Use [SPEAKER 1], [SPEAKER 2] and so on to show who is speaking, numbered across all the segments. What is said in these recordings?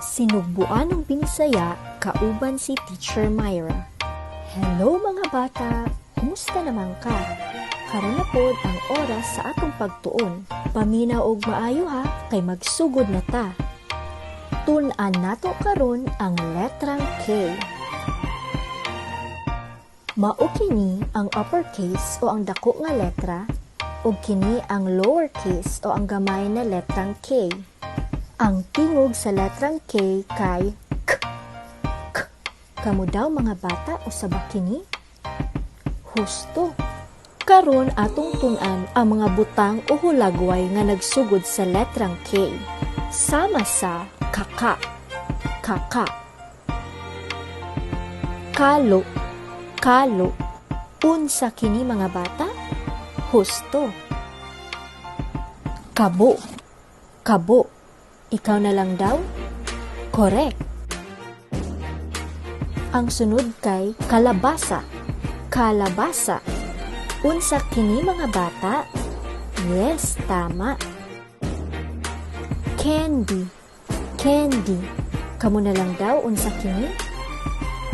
[SPEAKER 1] Sinugbuanong Binisaya kauban si Teacher Myra. Hello, mga bata! Kumusta naman ka? Karon na pod ang oras sa atong pagtuon. Paminaw og maayo ha, kay magsugod na ta. Tun-an nato karon ang letrang K. Mao kini ang uppercase o ang dako nga letra ug kini ang lowercase o ang gamay na letrang K. Ang tingog sa letrang K kay K. K. Kamo daw, mga bata, usa ba kini? Husto. Karon atong tun-an ang mga butang o hulagway nga nagsugod sa letrang K. Sama sa kaka, kaka. Kalo, kalo. Unsa kini, mga bata? Husto. Kabo, kabo. Ikaw na lang daw? Correct. Ang sunod kay kalabasa, kalabasa. Unsa kini, mga bata? Yes, tama. Candy, candy. Kamo na lang daw, unsa kini?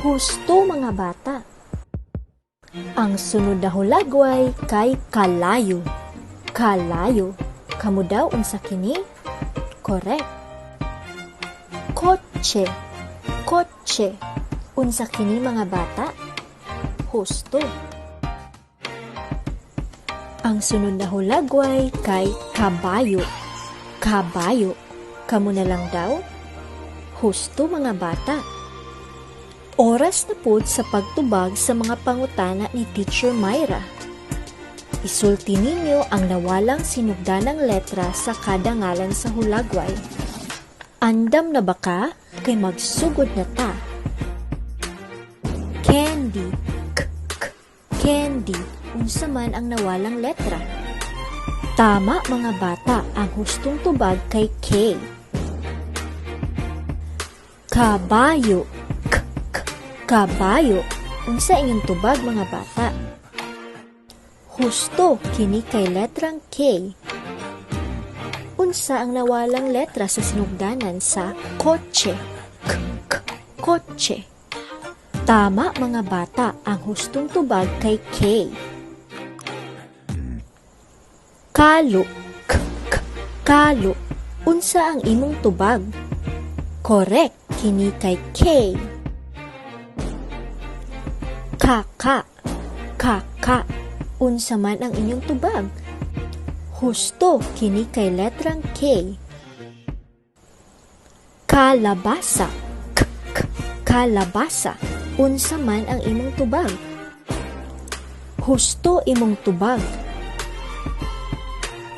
[SPEAKER 1] Husto, mga bata. Ang sunod na hulagway kay kalayo. Kalayo. Kamo daw, unsa kini? Correct. Kotse. Kotse. Unsa kini, mga bata? Husto. Ang sunod na hulagway kay kabayo. Kabayo. Kamo na lang daw? Husto, mga bata. Oras na pod sa pagtubag sa mga pangutana ni Teacher Myra. Isulti ninyo ang nawalang sinugdanang letra sa kada ngalan sa hulagway. Andam na ba ka? Kay magsugod na ta. Candy. K, k, candy. Unsa man ang nawalang letra? Tama, mga bata, ang hustong tubag kay K. Kabayo. K, k, kabayo. Unsa inyong tubag, mga bata? Husto, kini kay letrang K. Unsa ang nawalang letra sa sinugdanan sa kotse? K, k, kotse. Tama, mga bata, ang hustong tubag kay K. Kalo, k, k, kalo. Unsa ang imong tubag? Correct, kini kay K. Kaka, kaka. Unsa man ang inyong tubag? Husto, kini kay letrang K. Kalabasa, k, k, kalabasa. Unsa man ang imong tubag? Husto imong tubag.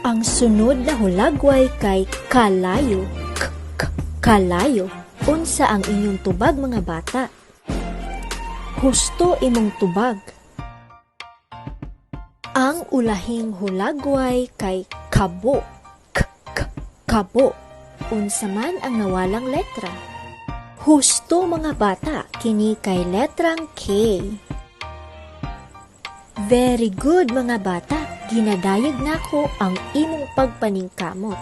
[SPEAKER 1] Ang sunod na hulagway kay kalayo. K, k, kalayo. Unsa ang inyong tubag, mga bata? Husto imong tubag. Ang ulahing hulagway kay kabo. K, k, kabo. Unsa man ang nawalang letra? Husto, mga bata, kini kay letrang K. Very good, mga bata, ginadayag nako ang imong pagpaningkamot.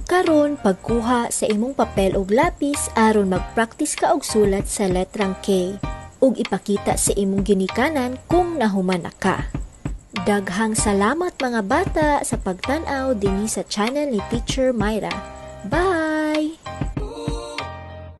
[SPEAKER 1] Karon, pagkuha sa imong papel ug lapis aron magpractice ka og sulat sa letrang K ug ipakita sa imong ginikanan kung nahuman na ka. Daghang salamat, mga bata, sa pagtan-aw dinhi sa channel ni Teacher Myra. Bye!